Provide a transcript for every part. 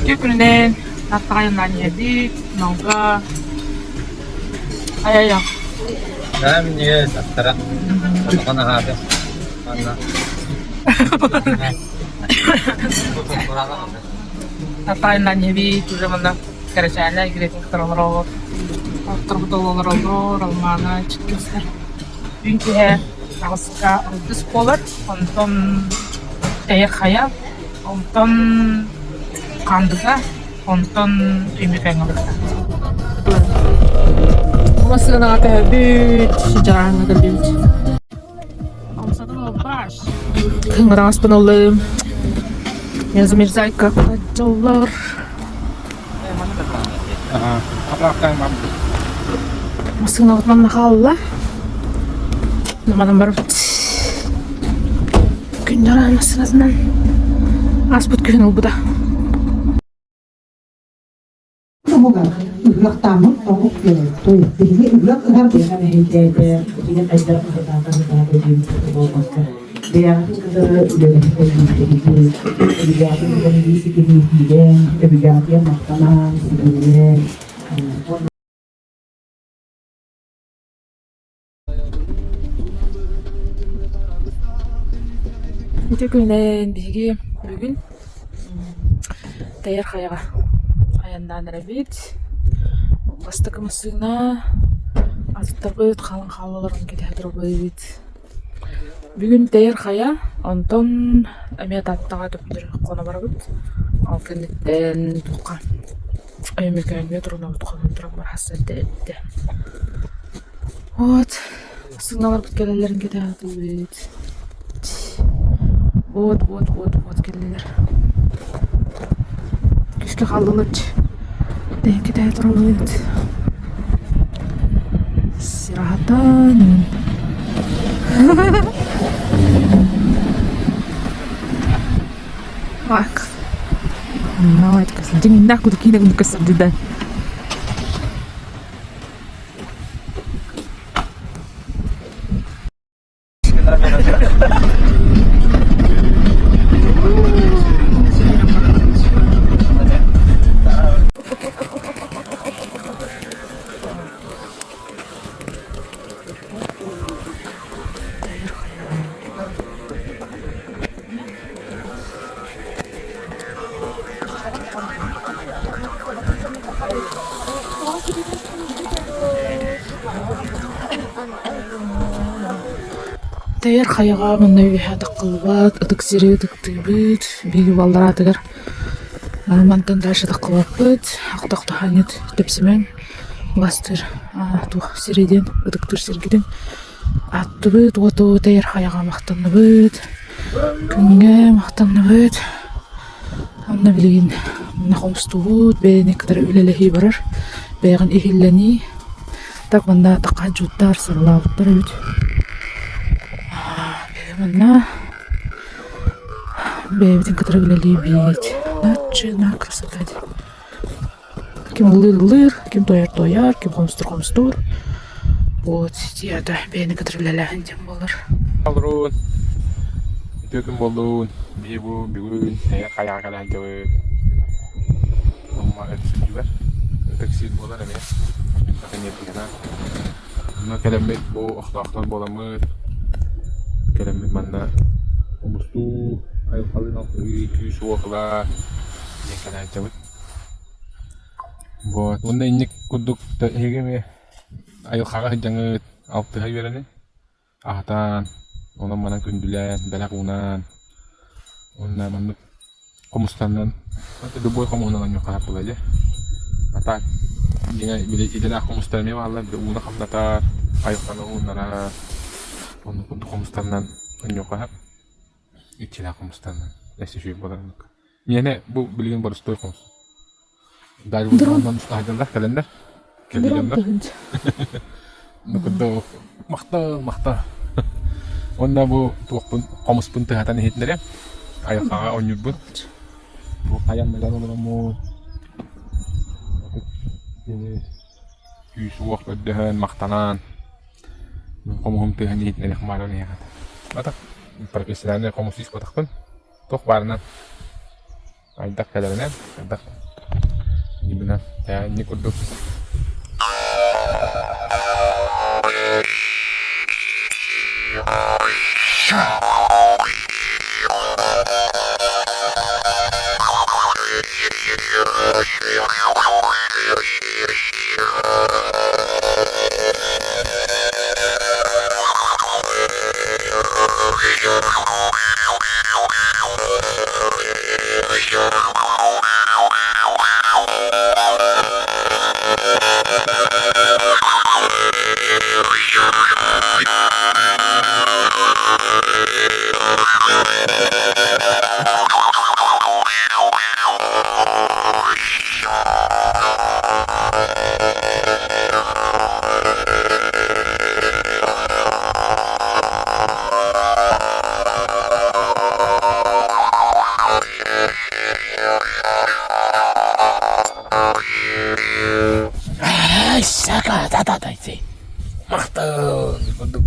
Үтүө күнүнэн Тааттаҕайынан иһэбит, Налга Айа-айа Наһаа минньигэс астара. Улахан аһаата. Манна. Тааттаҕайынан иһэбит, уже манна Кэрэчээнэ игирэтин кытары олороллор. Отторбут олороллор, Алмаана чиккэстэр. Түүн киэһэ аҕыска алгыс буолар, онтон Тэйэ хайа, онтон Хаандыга, онтон Өймөкөөҥҥө барда. Массыынаҕа төһөбүт, дьарааһыҥҥа кэллибит. Кыҥыраҕаспын ыллым. Я замерзайка дьоллор. Массыынабыт манна хаалла. Манан барбыт. Күндөрө массыынатынан ааспыт күһүн ылбыта. Туһугар ыһыахтааммыт тоҕус той биһиги ыһыах ыһар мэһэйдээтэ билигин хайдах ыһытаата ыһытаата диэбит буолбакка бэйэҕитин кытары үлэлэһэ өбүгэҕитин кытары ситиһиитиирэн өбүгэҕитигэр махтанан сүгүрүйэн Ити күнүнэн биһиги бүгүн Тэйэр хайаҕа айаннаан эрэбит. Бастакы массыына атыттарбыт хаалан хаалалларын кэтэһэ турабыт. Бүгүн Тэйэр хайа, онтон эмиэ Тааттаҕа төптөрү хоно барабыт. Ол кэнниттэн туохха Өймөкөөҥҥө турунабыт хонон туран барахсан эттэ. Вот массыыналарбыт кэлэллэрин кэтэһэбит. Вот вот вот вот кэллилэр. Күүскэ хааллылар Тэһин кэтэһэ турабыт. Сиратан. Bak. Дьиҥнээх курдук киинэ курдук көстөрдү да. Тэйэр хайаҕа манна үөһэ таххыллыбат, ытык сири ытыктыыбыт, биһиги баллараатыгар мантан дальше таххыбаппыт, охтохтоһоҥҥут тэпсимэҥ, бастыыр туох сири диэн ытыктыыр сиргитин Аттыбыт уоту тэйэр хайаҕа махтанныбыт, күҥҥэ махтанныбыт. Онно билигин манна хомустуубут, бэйэни кытары үлэлэһии барар, бэйэҕин иһиллэнии. Так манна такааччыттар сарылаабыттар эбит. Манна бэйэбитин кытары үлэлиибит. Начина красота Ким ыллыыр ыллыыр, ким туойар туойар, ким хомустуур хомустуур. Вот ситиата бэйэни кытары үлэлээһин диэн буолар. Алруун, үтүө күн буоллун. Биһи бу бүгүн хайаҕа кэлэн кэбит. Амма өрүсүллүгэр ытык сир буолар эмиэ. Атын Онно кэлэммит бу охтоохтор буоламмыт, кэлэммит манна хомустуу, айылҕалыын алтыһыы, күүс-уох ыла диэн кэлээччибит. Вот уонна инник курдук эһиги эмиэ айылҕаҕа сылдьаҥҥыт алтыһа үөрэниҥ, аһатан, онон-манан күндүлээн, бэлэх уунан уонна маннык хомустанан любой хомуһунан оонньуохха хааппыла дьэ. А так дьиҥэ били идэлээх хомустар эмиэ бааллар, били ууну хамнатар, айылҕаны ууннарар, оннук курдук хомустарынан оонньуохха сөп. Иччилээх хомустарынан өссө үчүгэй буолар оннук. Миэнэ бу билигин боростуой хомус. Дальнобойдонон устаһдьаллар кэлэннэр кэлии дьоннор. Курдук махтал махтал. Уонна бу туохпун хомуспун тыһатан иһитиннэрэ айылҕаҕа оонньуурбун. Бу хайан олороммун күүс-уох көрдөһөн махтанан хомуһум тыаһын иһитиннэриэх баарын эһиэхэ. Атах профессиональный хомус испатахпын. Туох баарынан. Хайдах кэлэринэн, хайдах именно инник курдук. Махтал курдук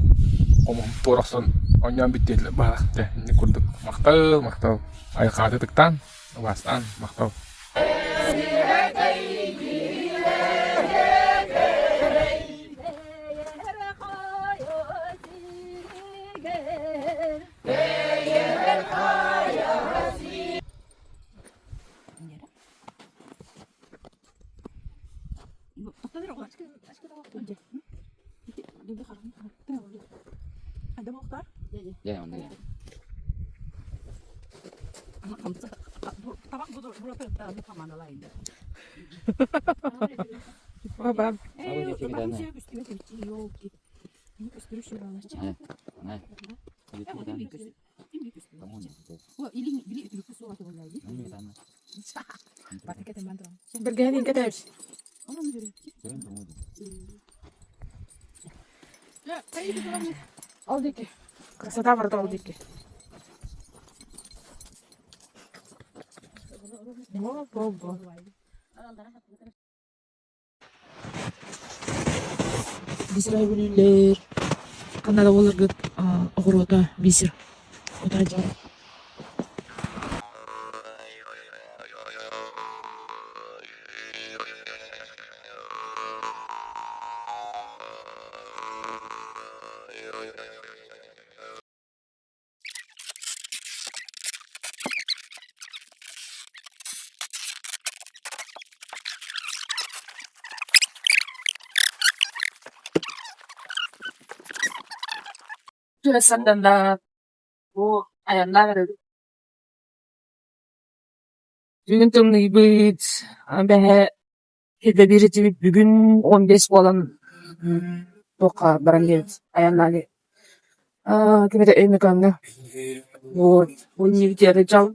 туора охсон оонньоон бүттүөллэр баһа дьэ инник курдук махтал махтал айылҕаҕа ытыктаан убаастаан махтал. Бэргэһэн кэтэбит. Ол диэки. Красота барыта ол диэки. Во-во-во. Бисер бүлүүлэр. Ханна да буоларгыт оҕуруота бисер. Утарыдьа. Санданда бу айаннаан эрэбит. Бүгүн тымныйбыт, бэһэ Ирдэбиир этибит бүгүн 15 буолан туохха баран иһэбит айаннаан ким этэ Өймөкөөҥҥө вот дьал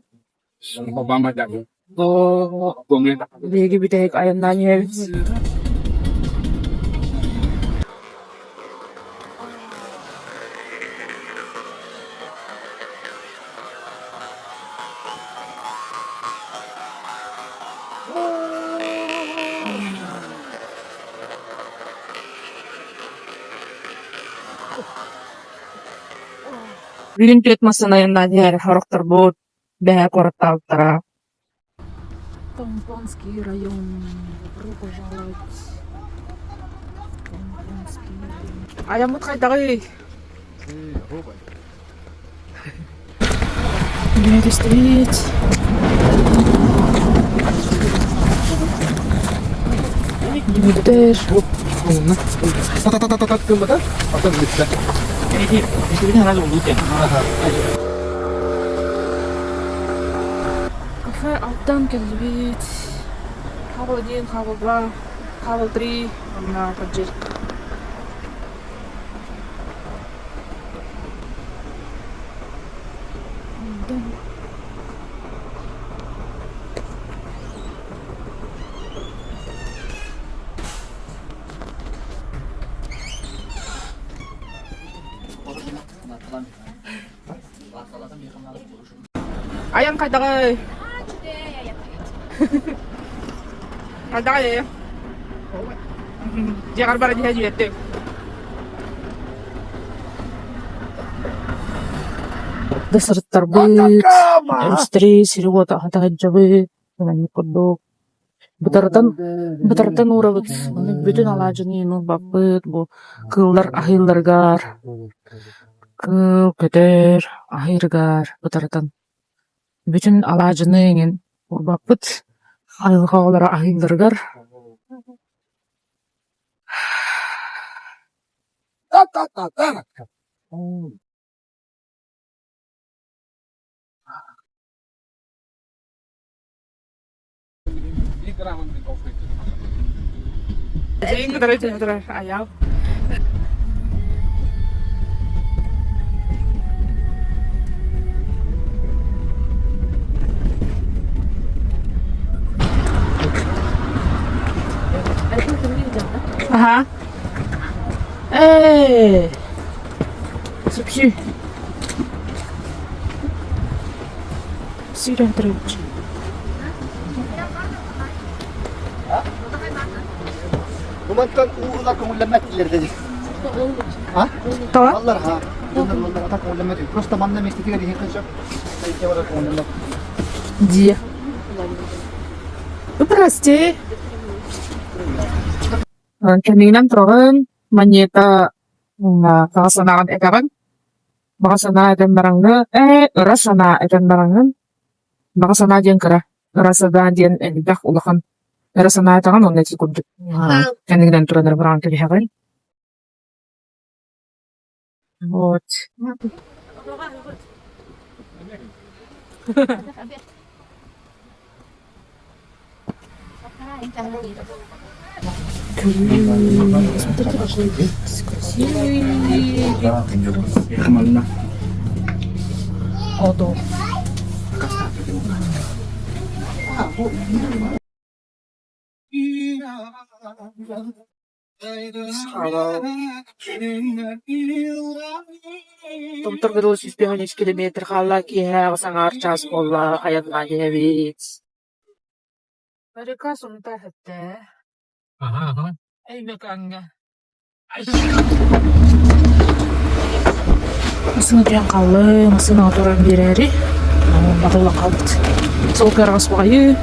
биһиги бүтэһик айаннаан иһэбит. Бүгүн түөрт массыына айаннаан иһэр сорохторбут бэһэ куораттаабыттара. Томпонский район. Добро пожаловать. Томпонский район. Айаммыт хайдаҕый? Түстүбүт. Дүмүктэр. Кафе Алтан кэллибит. Хабыл один, хабыл два, хабыл три, онно поджир. Айан хайдаҕый? Хайдаҕый? Дьиэҕэр баран иһэн үөрдүм. Да сырыттарбыт, өрүстэри, сири-уоту аһата сылдьабыт, маннык курдук. Бытарытан, бытарытан уурабыт, ону бүтүн алаадьыны уурбаппыт, бу кыыллар аһыылларыгар, кыыл, көтөр аһыырыгар бытарытан бүтүн алаадьыны эҥин уурбаппыт, айылҕа оҕолоро аһыылларыгар. Айаал Аха. Ээ. Сүпсүү. Сүүрэн турабыт. Бу мантан уу ылар көҥүллэммэт дииллэр дии. А? Тоҕо? Аллар ха. Дьоннор баллар ата көҥүллэммэт. Просто манна миэстэтигэр иһиэххин сөп. Сайдия барар көҥүллэммэт. Дии. Ну, прости. Кэннигинэн тураҕын, манньыата баҕа санааҕын этэҕин, баҕа санаа этэн бараҥҥын, ээ, ыра санаа этэн бараҥҥын, баҕа санаа диэн кыра, ыра санаа диэн элбэх улахан ыра санаа этэҕин уонна ити курдук кэннигинэн туран эрэ быраҕан кэбиһэҕин. Вот. Смотрите, какой вид красивый. Одо. Томторго дылы 153 километр хаалла киэһэ аҕыс аҥаар чаас буолла айаннаан иһэбит. Река Сунта эттэ. Өймөкөөҥҥө. Массыына түһэн хааллым, массыынаҕа туран биэрээри батыллан хаалбыт. Сол кыараҕас баҕайы.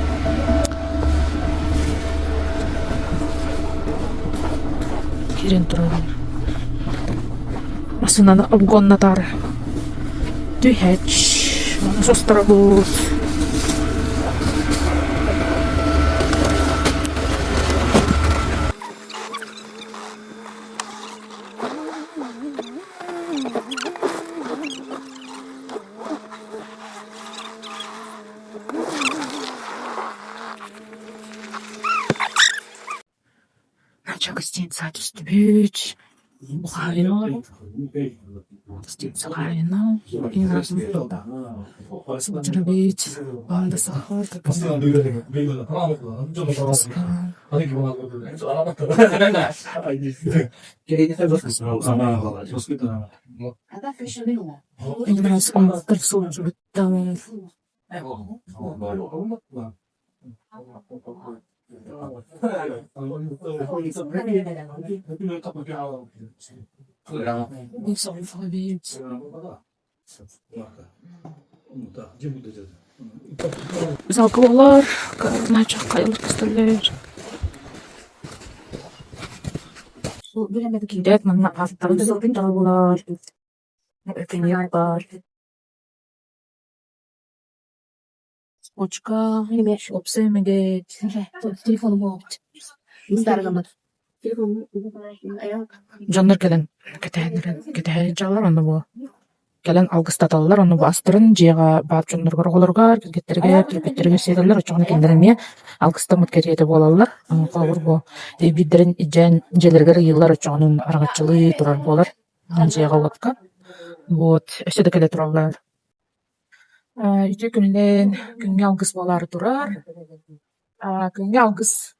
Киирэн туран массыынаны обгоннатаары түһээч состоробут. Нача гостиница түстүбүт. Бухарина гостиница Бухарина. Сылдьарбыт. Банда сахар. Сылдьыбыттан. Залгылар, начах хайалар көстөллөр. Киирээт манна ааттарын булар, бар. Очка, опсай мегет, Дьоннор кэлэн кэтэһэннэрин кэтэһэ дьаалар онно бу кэлэн алгыстаталлар, онно бу астарын дьиэҕэ баар дьонноругар, оҕолоругар, кэргэттэригэр, төрөппүттэригэр сиэтэллэр, оччоҕуна кинилэр эмиэ алгыстаммыт кэриэтэ буолаллар. Холобур бу биирдэрин илдьэн дьиэлэригэр ыйыыллар, оччоҕунан араҥаччылыы турар буолар дьиэҕэ-уотка. Вот өссө да кэлэ тураллар. Үтүө күнүнэн күҥҥэ алгыс буолаары турар. Күҥҥэ алгыс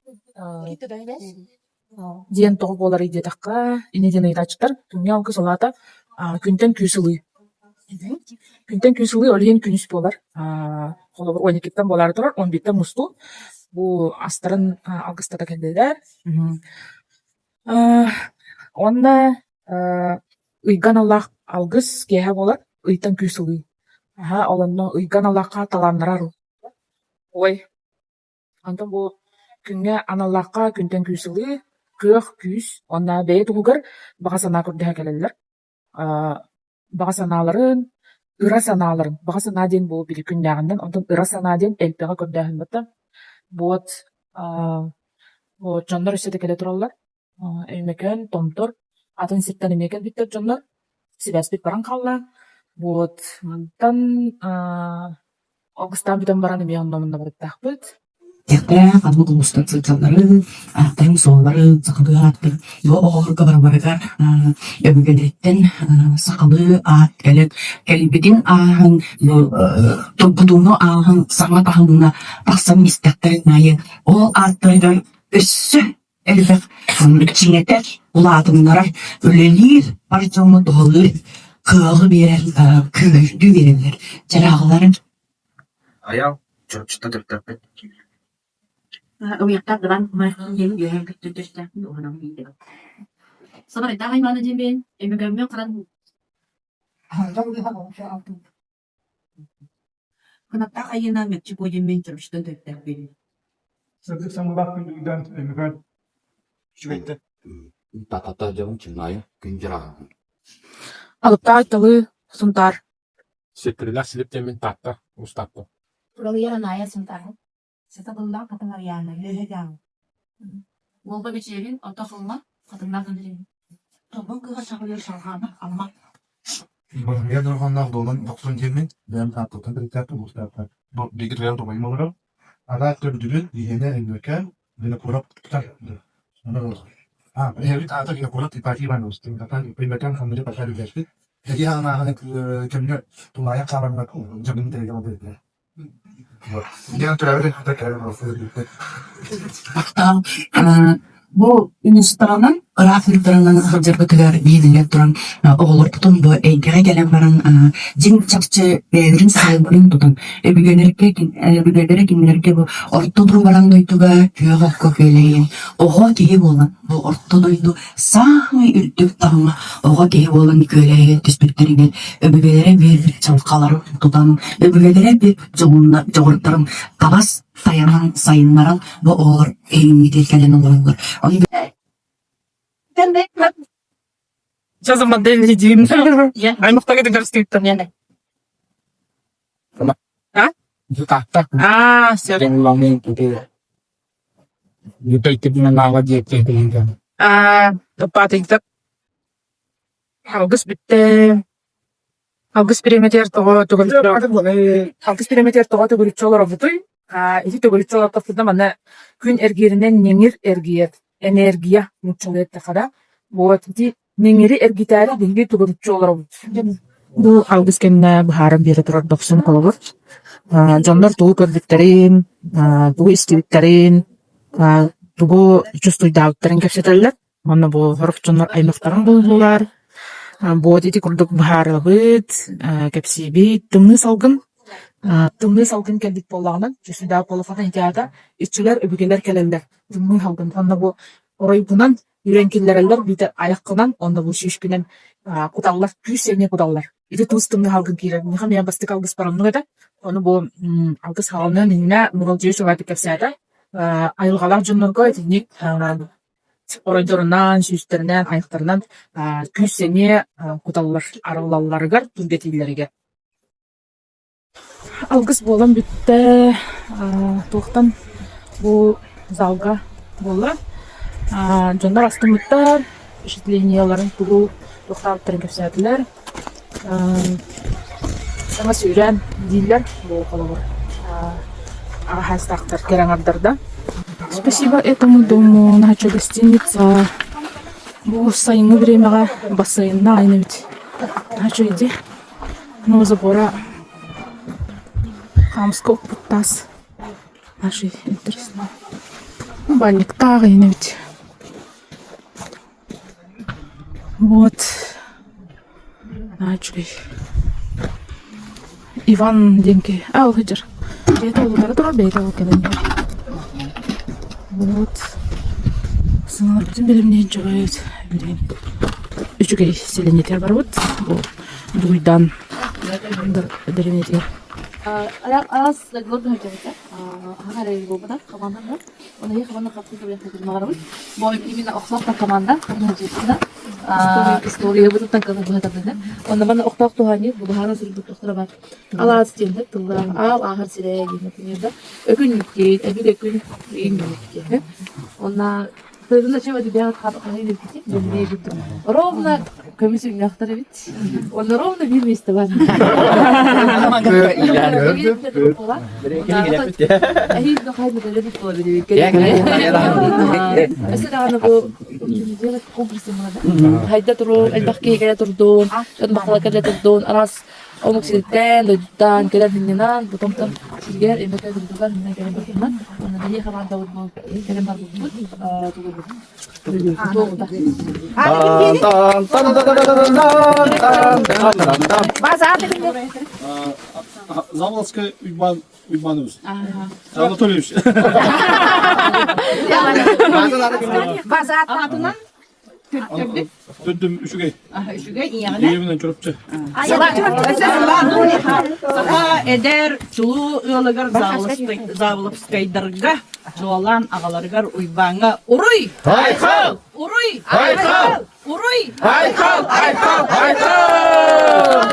диэн тоҕо буоларый диэтэххэ, инньэ диэн ыйытааччылар күҥҥэ алгыс ол аата күнтэн күүс ылыы. Күнтэн күүс ылыы ол иһин күнүс буолар. Холобур, 12-ттэн буолаары турар, 11-тэн мустуу. Бу астарын алгыстата кэллилэр. Уонна ыйга аналлаах алгыс киэһэ буолар, ыйтан күүс ылыы. Аһа, ол онно ыйга аналлаахха талааннара арыллар. Ой, онтон бу күҥҥэ аналлаахха күнтэн күүс ылыы, кыах, күүс уонна бэйэ туһугар баҕа санаа көрдөһө кэлэллэр. Баҕа санааларын, ыра санааларын, баҕа санаа диэн бу били күннээҕинэн, онтон ыра санаа диэн элбэҕи көрдөөһүн батта. Вот, вот дьоннор өссө да кэлэ тураллар. Өймөкөөн, Томтор, атын сиртэн эмиэ кэлбиттэр дьоннор. Сибээспит баран хаалла. Вот мантан алгыстаан бүтэн баран эмиэ онно-манна барыктаахпыт. Диэхтээх ханнык улуустан сылдьалларын, ааттарын-суолларын, сахалыы ааттарын бу оҕолорго барыларыгар өбүгэлэриттэн сахалыы аат кэлэн кэлбитин ааһан бу тургутууну ааһан саҥа таһымҥа тахсан истэхтэрин аайы ол ааттарыгар өссө элбэх чиҥэтэр, улаатыннарар, үлэлиир, бар дьоҥҥо туһалыыр кыаҕы биэрэр, күүһүрдүү биэрэллэр. Чарааҕыларын Айаал, Чурапчыттан төрүттээхпин. Ылыахтаах дабаан диэн үөһээ көттөн түстээхпин уһунан биирдэ. Сабарайдаах аймаана диэмин, өймөкөөммүн харан Кынаттаах айыына Мэкчи Куо диэммин Чурапчыттан төрүттээхпин. Сырдык саҥалаах күндүгүнэн Өймөкөөн үчүгэйдик. Татата дьон Чынайы күн дьарааһын. Алыптаах Айталы Сунтаар. Ситтэрилээх Силип диэммин Таатта, Уус Таатта. Туралыйар Анаайа Сунтаар. Сатабыллаах Хатыҥ Арыйаана Үөһэ Дьааҥы. Уолба Бичиэрин, Орто Халыма, Хатыҥнаах Андрей. Тобул кыыһа чаҕыйар Шархаана Амма. Баһыйар дорҕоонноох дуолан дохсун диэммин, бэйэм Тааттаттан төрүттээхпин, Уус Таатта. Бу бииргэ төрөөбүт убайым олорор. Анаат көрдүбүт, биһиэнэ Өймөкөөн, Винокуров А, эһэбит аата Винокуров Ипатий Иванович, Өймөкөөн ханныгы паша үлэлэспит. Эдии хаанааҕын кэмҥэ тулаайах хааларга дьабын тэйгэ олорбут Диэн төрөөбүт Бу улуустарынан, ыраах ыырдарынан сылдьарбытыгар биһигиннэр туран оҕолорбутун бу эйгэҕэ кэлэн баран дьиҥ чахчы бэйэлэрин саайылларын тутан өбүгэлэргэ өбүгэлэрэ кинилэргэ бу орто туруу дойдуга күөх окко күөлэһийэн оҕо киһи буолан бу орто дойду саамай үрдүк таһыма оҕо киһи буолан күөлэһийэн түспүттэригэр өбүгэлэрэ биэрбит дьылҕаларын тутан өбүгэлэрэ биэрбит дьоҕурдарын табас тайанан сайыннаран бу оҕолор иһиҥҥитигэр кэлэн олороллор. Ону Сейчас модель едим. Аймақтағы дегуститтан. А? А, все. А, туппаатыйда. Алгыс бүттэ. Алгыс бириэмэтигэр тоҕо төгүрүччү Алгыс бириэмэтигэр тоҕо төгүрүччү олоробутуй? Ити төгүрүччү олортохпутуна манна күн эргииринэн ньэҥир эргийэр, энергия нууччалыы эттэххэ да. Вот ити ньэҥири эргитээри биһиги төгүрүччү олоробут. Бу алгыс кэннэ быһааран биэрэ турар дохсун холобур. Дьоннор тугу көрбүттэрин, тугу истибиттэрин, тугу чувствуйдаабыттарын кэпсэтэллэр. Уонна бу сорох дьоннор аймахтарын буллулар. Буот ити курдук быһаарабыт, кэпсиибит. Тымныы салгын тымныы салгын кэлбит буоллаҕына, чувствуйдаах буоллаххына ити аата иччилэр, өбүгэлэр кэлэллэр. Тымныы салгын. Уонна бу оройгунан үрэн киллэрэллэр, биитэр айаххынан уонна бу сүүскүнэн куталлар, күүс сэниэ куталлар. Ити туус тымныы салгын киирэр. Миэхэ эмиэ бастакы алгыспар оннук этэ. Ону бу алгыс хаалыныан иннинэ Нуралдьыйа Чубаатык кэпсээтэ. Айылҕалаах дьоннорго итинник Оройдорунан, сүүстэринэн, айахтарынан күүс-сэниэ куталлар, арыллалларыгар, түргэтииллэригэр. Алгыс буолан бүттэ, туохтан бу залга буолла. Дьоннор астыммыттар, впечатлениеларын тугу туохтаабыттарын кэпсээтилэр. Саҥа сүүрээн дииллэр бу холобур аҕаһаастаахтар кэрэ аҥардарда. Спасибо этому дому, наша гостиница. Бу сайыҥҥы времяҕа бассейнна айан эбит. Наша иди. Ну забора хаамыска укпут таас. Наши интересно. Бальниктаах иһин эбит. Вот. Наһаа үчүгэй. Иван диэн киһи. А, ол сылдьар. Бэйэтэ олутара турар, бэйэтэ ол кэлэн иһэр. Вот. Сыҥаларбытын бэлэмниир дьоҕойут. Билигин үчүгэй сэлиэнньэтигэр барабыт. Бу Дугуйдаан. Дэриэбинэтигэр. Араас дойдулар сылдьыбыта. Хаҥа эрэ буолбатах команда бар. Оны команда хапсыыр Бу именно охсоохтор команда сылдьыбыта. Историябытыттан кылы быһатардыны. Онно манна охтоох туһаанньыт бу баһаара суруйбут тохтора бар. Алаас диэн тыллаах аал ааһар сирэ диэн например да өкүн диэн эбик өкүн диэн. Онна Ровно көмүс үҥнэхтэр эбит. Онно ровно биир миэстэ бар. Өссө даҕаны бу хайда туруу элбэх киһи кэлэ турдун, дьон бахала кэлэ турдун, араас Омук сириттэн, дойдуттан кэлэн сынньанан, потомтон сиригэр Өймөкөөн дойдутугар мин кэлэн барбытынан, уонна биһиги хамаандабыт бу кэлэн барбыппыт, туолбута. Заволоцкая Уйбан Уйбанович. Анатольевич. Базаатынан Төрдүм үчүгэй. Үчүгэй ийэҕинэ. Ийэбинэн Чурапчы. Саха эдэр чулуу ыалыгар Заволовскайдарга чуолаан аҕаларыгар Уйбааҥҥа уруй! Айхал! Уруй! Айхал! Уруй! Айхал! Айхал! Айхал!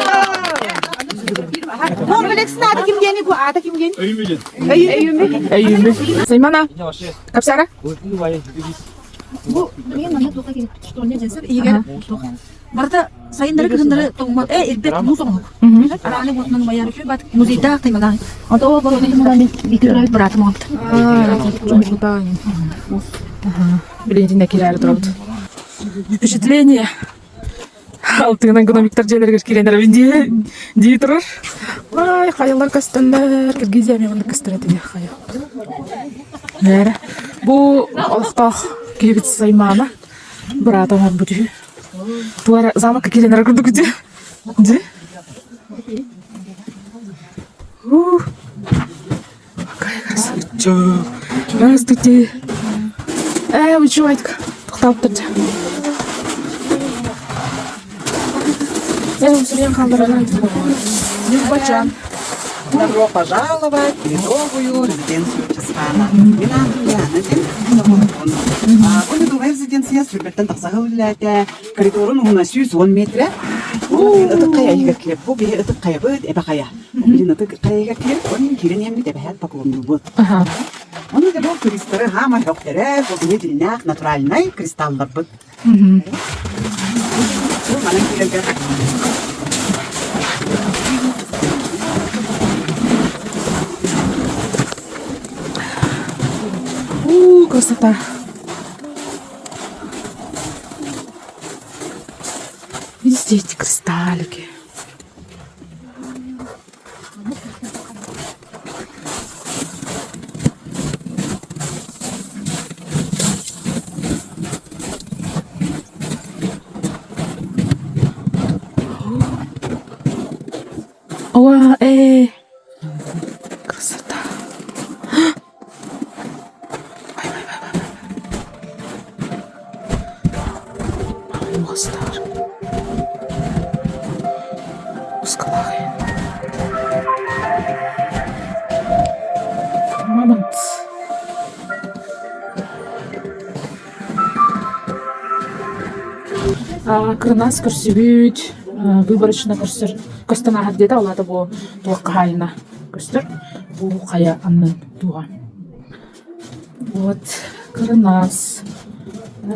Комплекс аата ким диэни бу аата ким диэн? Өйүмү Өйүмү. Өйүмү. Саймана, капсара? Бу мен манна туохха кэлиппит что не дьэнсэр иһигэр туох барыта сайыннары кыһыннары тоҥмот э ирбэт муус оҥоһук арааны уотунан умайар үчүгэй бат музейдаах таймалаах онто ол боруобай мин бииргэ төрөөбүт быраатым оҥорбут Билигин киирээри турабыт. Впечатление. Алтыынан гномиктар дьиэлэригэр киирэн эрэбин дии дии турар. Ай, хайалар көстөллөр. Киргизия эмиэ маннык көстөр этэ хайа. Нээрэ. Бу олохтоох киһибит Саймаана быраата оҥорбут үһү. Туара замокка киирэн эрэр курдук дии. Дии. Ух. Какая красавица. Здравствуйте. Вы чего, Айтка? Тоқталып тұрды. Сүрен қалдырған. Бачан. Добро пожаловать в ледовую резиденцию Чысхаана. Мин аатым Яна диэн. Бу ледовая резиденция сүүрбэттэн тахсаһы үлэлээтэ. Коридорун уһуна 110 метрэ. Ытык хайа иһигэр килиэп. Бу биһи ытык хайабыт, эбэ хайа. Билин ытык хайыгар киир, он киирэн иһэммит эбэһээт поклоннуубут. Ону да бу туристары хаама хөхтөрө, бу биһи дьиннээх натуральнай кристалларбыт. Бу манан киирэргэ У, красота. Видите эти кристаллики? 와, эй, красота. Мастар. Ускалай. Мамонт. Кырынаас көрсүбүт, выборочно көрсөр, көстөн ааһар диэтэ, ол аата бу туох хаһаайына көстөр, бу хайа аннын туоҕа. Вот, кырынаас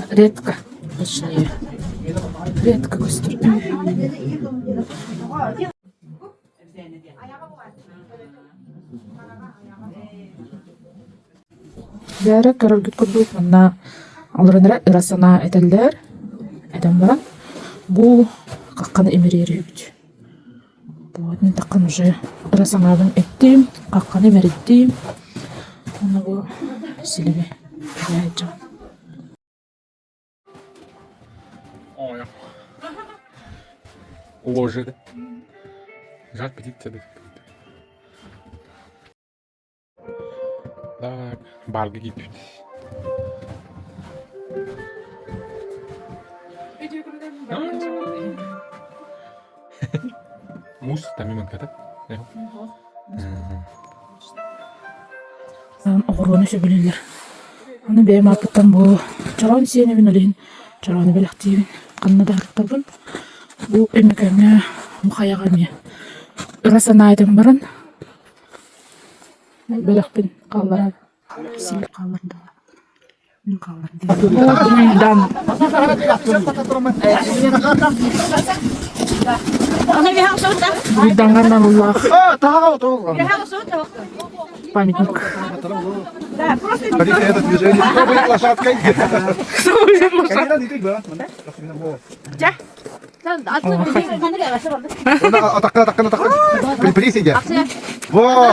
редко, точнее, редко көстөр. Бээрэ көрөргүт курдук манна олорон эрэ ыра санаа этэллэр, этэн баран бу хахханы имэрийэр үһүбүт. Вот мин таххан уже ыра санаабын эттим, хахханы имэрийдим. Уонна бу силиби дьон. Ложи. Жар птица. Так, барга киирбит. Муус тамиманката. Оҕуруону сөбүлүүллэр. Аны бэйэм ааппыттан бу чороон сиэнэбин, ол иһин чороону бэлэхтиибин. Ханна да ырыттарбын. Бу Өймөкөөҥҥө бу хайаҕа эмиэ ыра санаа этэн баран бэлэхпин хаалларан сиир хааллардылар. Мин хааллардым. Дуйдаҥҥа аналлаах памятник. Смотрите, это движение. Кто будет лошадкой? Кто будет лошадкой? Атакка, атакка, атакка. При сидя. Во!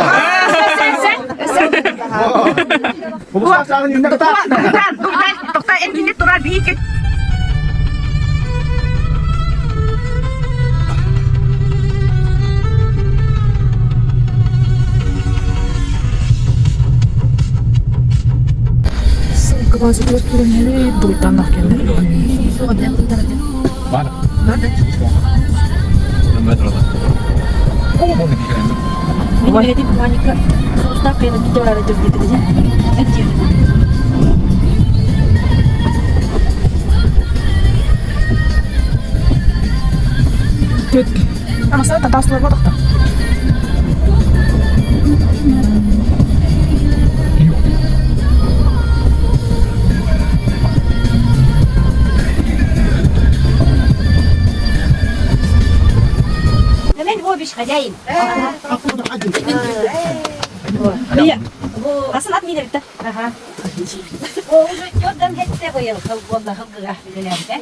Сылгы базатыгар киирэн дугуйдааннаах кэллэр. Бар. Төтки. Амаса татаслар бодохто. Мен бу хозяин. Асын ат мине битте. Ага. О уже тёддан хетте быйыл хыл болла хылгыга билелерде.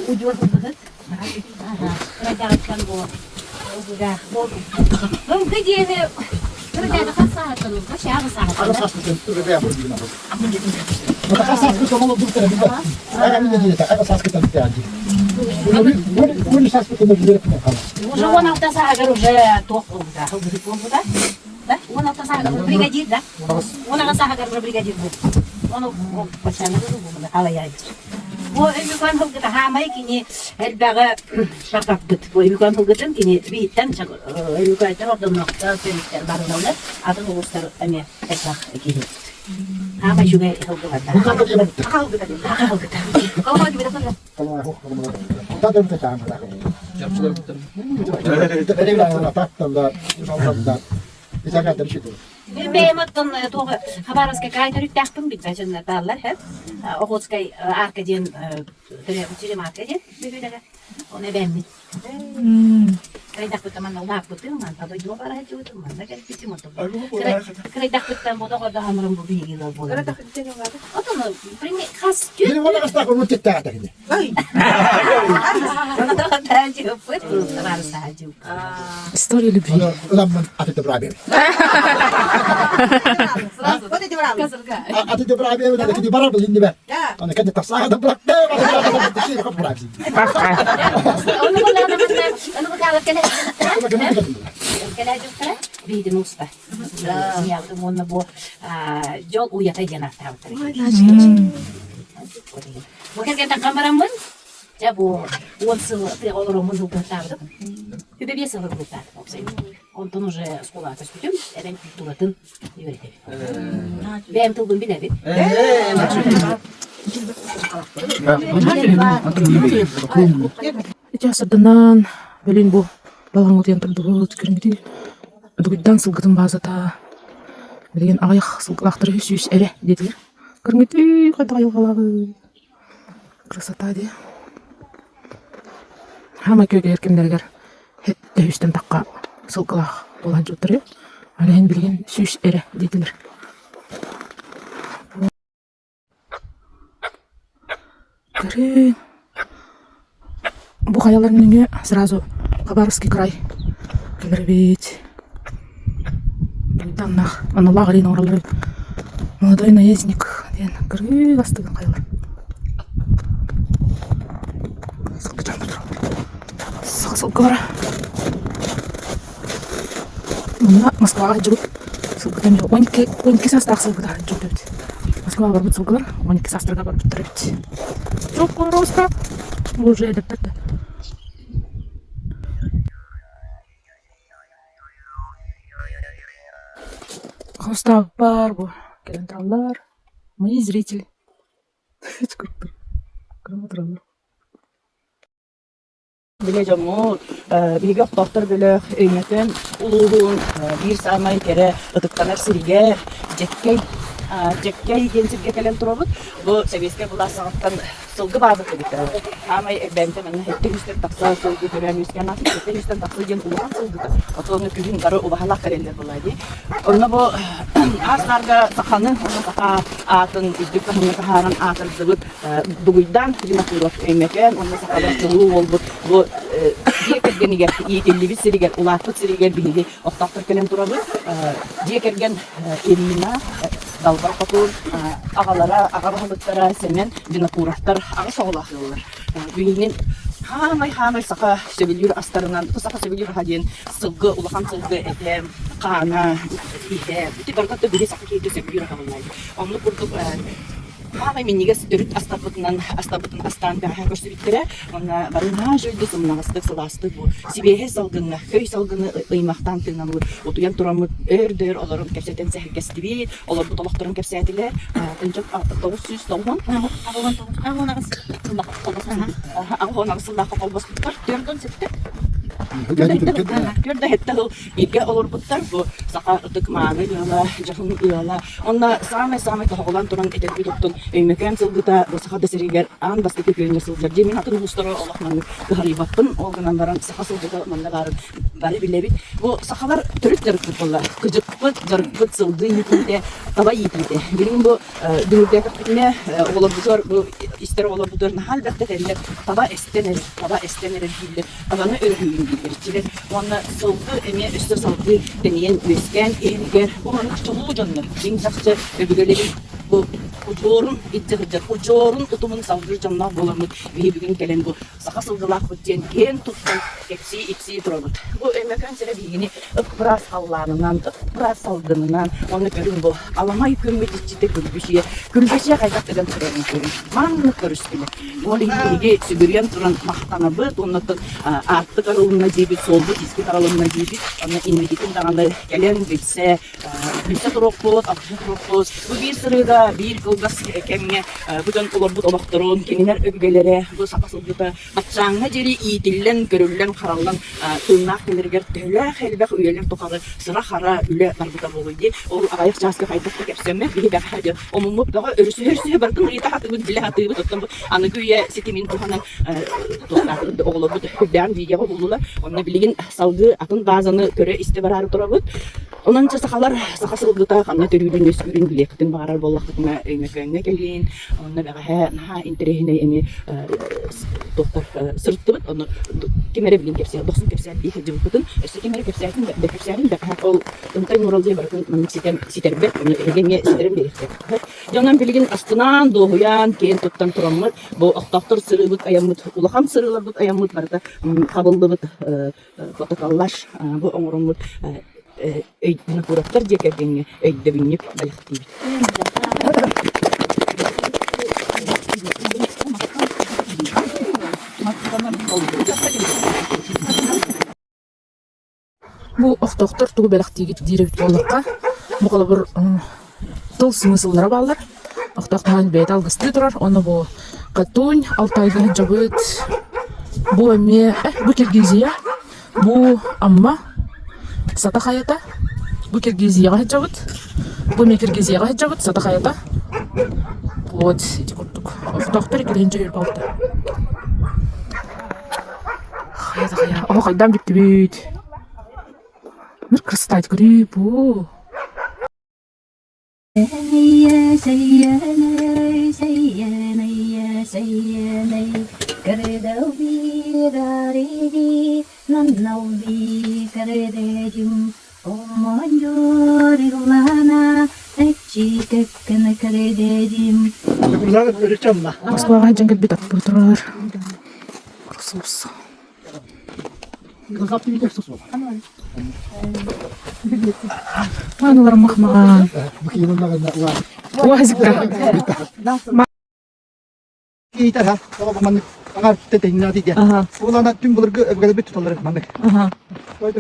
Удьуор хылгыгыт. Кырадагыттан бу хылгыга бу хылгы диэни кырадагы хас саахаттан улга шагы саахаттан. Уже 16 саагар уже туох буолбута, хылгыһыт буолбута. Да? 16 саагар бригадир, да? 16 саагар уже бригадир буолбут. Ону бачаны алаяйдыр. Бу Өймөкөөн хылгыта хаамай кини элбэҕи шакаппыт. Бу Өймөкөөн хылгытын кини биһиттэн Өймөкөөттөр ордонноохтор төрүттэр барылары атын улуустар эмиэ элбэх киһи. Хаамай үчүгэй хылгыларда. Хылгыта. Хылгыта. Мин бэйэм оттон туох Хабаровскай край төрүттээхпин билбэт дьоннор бааллар һэ. Охотскай арка диэн төрөөбүт арка диэн бөһүөлэгэ. Оны эбээммин. Кырайдахпыттан манна улааппытым, манта дойдуга бара сылдьыбытым, манна кэлбитим. Кырайдахпыттан бу доҕордоһоморум бу биһиги ыал буолар. Отон хас История любви. Дьол уйата диэн ааттаабыттар. Бу кэргэнтэн бараммын, дьэ бу 10 сыл тыаҕа олороммун сылгыһыттаабытым. Үбэ 5 сыл сылгыһыттаатым уопсайым. Онтон уже оскуолаҕа көспүтүм, эбэм культуратын үөрэтэбин. Бэйэм тылбын билэбин. Ити сырдынан бөлүн бу балаҥ турдубут көрүҥүтүй дугуйдан сылгытын баазата билигин аҕыйах сылгылаахтары 100 эрэ диэтилэр Көрүҥүтүй хайдах айылҕалааҕый красота дии Хаамай күөгэйэр кэмнэригэр һэттэ тахха сылгылаах буолан дьуттарыа Ол иһин билигин 100 эрэ диэтилэр Көрүҥ Бу хайалар нөҥүө сразу Хабаровский край кэлэр эбит. Таннах аналлаах арена оҥороллор эбит. Молодой наездник диэн кырыы астыгын хайалар. Сылгы дьон тураллар. Саха сылгылара. Манна Москваҕа сылдьыбыт сылгыта эмиэ 12 12 саастаах сылгыта сылдьыбыт эбит. Москваҕа барбыт сылгылар 12 саастарга барбыттар эбит. Чоккуруска уже эдэрдэр да. Хомустаабыппар бу кэлэн тураллар. Мои зрители. Кырма тураллар. Билэ дьоммут, биһиги охтоохтор бөлөх Өймөкөөн улууһун биир саамай кэрэ ытыктанар сиригэр Дьэккэй Дьэккэй диэн сиргэ кэлэн турабыт. Бу сэбиэскэй былаас саҕаттан сылгы баазата эбит. Хаамай элбээнтэ манна сэттэ үстэн тахса сылгы төрөөн үөскээн ааспыт сэттэ үстэн тахса диэн улахан сылгыта. Отону күһүн бары убаһалаах кэлэллэр буолаа дии. Онно бу аас-хаарга саханы уонна саха аатын үрдүк таһымҥа таһааран аатырдыбыт Дугуйдаан Винокуров Өймөкөөн уонна сахалар чулуу уолбут бу дьиэ кэргэнигэр иитиллибит сиригэр, улааппыт сиригэр биһиги охтоохтор кэлэн турабыт. Дьиэ кэргэн Ирина, Далбар Хотун, аҕалара, аҕа баһылыктара Сэмэн Винокуровтар аҕыс оҕолоох ыаллар. Билигин хаамай-хаамай саха сөбүлүүр астарынан, саха сөбүлүүр аһа диэн сылгы, улахан сылгы этэ, хаана, иһэ, ити барыта биһи саха киһитэ сөбүлүүр аһа буолла. Оннук курдук Хаамай минньигэс төрүт астарбытынан астарбытын астаан бэҕэһээ көрсүбүттэрэ. Уонна бары наһаа үчүгэйдик сымнаҕастык, сылаастык бу сибиэһэй салгыҥҥа, көй салгыны ыймахтаан тыынаммыт, утуйан тураммыт өөр да өр олорон кэпсэтэн сэһэргэстибит, олорбут олохторун кэпсээтилэр. 990 аҕыс сыллаахха холбоспуттар. 47 47 сыл бииргэ олорбуттар. Бу саха ытык мааны ыала, дьоһун ыала. Онно саамай-саамай тоһоҕолоон туран этэрбит оттон Өймөкөөн сылгыта бу саха да сиригэр аан бастакы күөҥҥэ сылдьар. Дьэ мин атын улуустары олох маннык кыһарыйбаппын. Ол гынан баран саха сылгыта манна баарын бары билэбит. Бу сахалар төрүт дьарыкпыт буолла. Кыдьыкпыт, дьарыкпыт сылгы иитиитэ, таба иитиитэ. Билигин бу дүҥүрдээтэхпитинэ оҕолорбутугар бу истэр оҕолорбутугар наһаа элбэхтэ этэллэр. Таба эстэн эрэр, таба эстэн эрэр дииллэр. Табаны өрүһүйүн дииллэр иччилэр. Уонна сылгы эмиэ өссө салгыы тэнийэн үөскээн иһэригэр бу маннык чулуу дьоннор дьиҥ чахчы өбүгэлэрин бу удьуорун илдьэ сылдьар удьуорун утумун салгыыр дьонноох буоламмыт биһи бүгүн кэлэн бу саха сылгылаахпыт диэн киэн туттан кэпсии-ипсии турабыт. Бу Өймөкөөн сирэ биһигини ып-ыраас халлаанынан, ып-ыраас салгынынан уонна көрүҥ бу аламай күммүт иччитэ Күлбүчүйэ. Күлбүчүйэ хайдах тыган турарын көрүҥ. Маннык көрүстүлэр. Ол иһин биһиги сүгүрүйэн туран махтанабыт уонна ааттык арылынна диибит, суолбут испит арылынна диибит. Онно инникитин даҕаны кэлэн билсэ, билсэ туруохпут, алтыһа туруохпут. Бу биир сырыыга, биир кылгас кэмҥэ бу дьон олорбут олохторун, кинилэр өбүгэлэрэ, бу саха сылгыта баччааҥҥа диэри иитиллэн, көрүллэн, хараллан тыыннаах кэлэригэр төһөлөөх элбэх үйэлэр тухары сыра-хара үлэ барбыта буолуой дии. Ол аҕыйах чааска хайдах да кэпсэммэт, биһи бэҕэһээ диэн омуммут бөҕө өрүсүһэ-өрүсүһэ барытын ыйыта сатыыбыт, билэ сатыыбыт. Оттон бу аныгы үйэ ситимин туһанан туохтаатыбыт да оҕолорбут үрдээн видеоҕа уһуллулар. Онно билигин салгыы атын баазаны көрө-истэ бараары турабыт. Онон дьэ сахалар саха сылгыта ханна төрүүрүн-үөскүүрүн билиэххитин баҕарар буоллаххытына Өймөкөөҥҥө кэлиин. Онно бэҕэһээ наһаа интэриэһинэй эмиэ туохтар сырыттыбыт. Ону ким эрэ билин кэпсээн, дохсун кэпсээн дии сылдьыбыппытын, өссө ким эрэ кэпсээтин да кэпсээтин бэҕэһээ ол Ынтай Нурал диэн барытын маннык ситэн ситэрбэт, ону эһиги эмиэ ситэрэн биэриэхтээх. Дьонон билигин астынан, дуоһуйан, киэн туттан тураммыт, бу охтоохтор сырыыбыт айаммыт, улахан сырыыларбыт айаммыт барыта хабыллыбыт фотоколлаж бу оҥороммут Винокуровтар дьиэ кэргэҥҥэ өйдөбүнньүк бэлэхтиибит. Бу охтоохтор тугу бэлэхтиигит диир эбит буоллахха, бу холобур тыл смысллара бааллар. Охтоох таһан бэйэтэ алгыстыы турар, уонна бу Катунь, Алтайга сылдьабыт, бу эмиэ бу Киргизия, бу Амма, Сата хайата, бу Киргизияҕа сылдьабыт, бу эмиэ Киргизияҕа сылдьабыт, Сата хайата. Вот ити курдук. Охтоохтор иккилэһинчэ үөрбалта. Хайа да хайа, оһох айдаан бүттүбүт. Мир красота көрүү бу. Москваҕа сылдьан кэлбит аттыбыт турар. Ресурс. Маанылар махмаҕан. Уазикта. Иитэр ха, тоҕо маннык аҥар тэтиҥнээх диэн. Улаана түҥ былыргы өбүгэлэрбит туталлар маннык.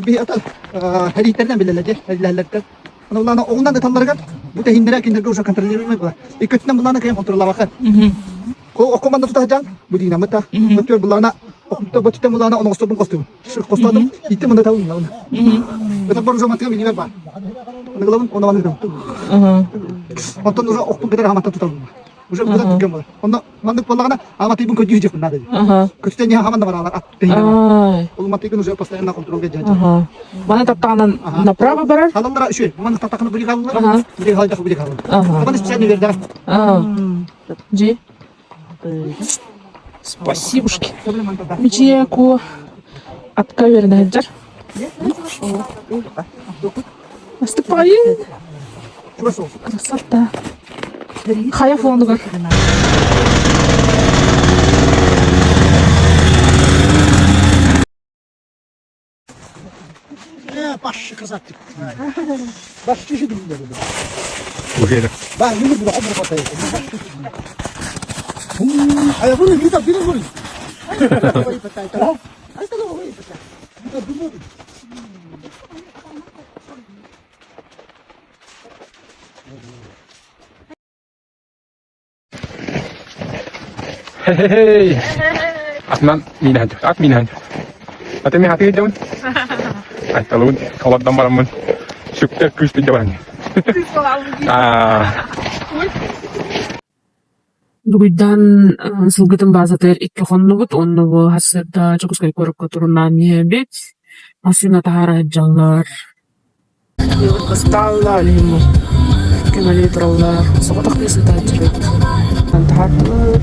Би ата хәрииттэринэн билэллэр дии, хәриилэллэртэн. Аны оҕунан ыталларыгар бу тэһииннэрэ кинилэргэ уже контролируемый была. Икки өттүнэн буллаана кыайан контроллаабакка. Окко манна тута сылдьан бу диинаммыт да. Өттүгэр буллаана бөттүттэн буллаана оноҕосторбун хостуубун. Хостоотум итти мында табын буллаана. Ытарбар уже мантыга билиибэр баар. Аныгылабын онно маннык ытабын. Онтон уже охпун кытары хаматтан тутабын. Уже будан түргэн болар. Онно маннык буоллаҕына аматыйбын көрдүү сылдьыахпын наада дии. Көтүтэн иһэн хаман да бараалар ат тэһиинэ. Ол матыйгын уже постоянно контролга дьаһдьар. Маны таптаҕынан направо барар. Халаллара үчүгэй. Маны таптаҕына били хаалаллар. Били хаалдах били хаалаллар. Маны специально бердэ. Дьи. Спасибушки. Мичие ку атка үөрэнэ сылдьар. Астык баҕайы. Красота. Хайа фонугар. Башчы красавчик. Башчы же Ба, yürü bir obur batayı. Ay bunu bir de bir bunu. Хей! Атынан миинэһэн түһ, ат миинэһэн түһ. Аты мин хатыгы дьабын. Айталыбын, олордон бараммын. Сүктэр күүспүн дьабаран. Аа. Дугуйдаан сылгытын баазатыгар икки хоннубут уонна бу сарсыарда Дьокуускай куоракка туруннаан иһэбит. Массыына таһаара сылдьаллар. Ыстаалла илиһин көмөлүү тураллар. Соҕотох кыыс ыытааччыбыт. Таһаардылар.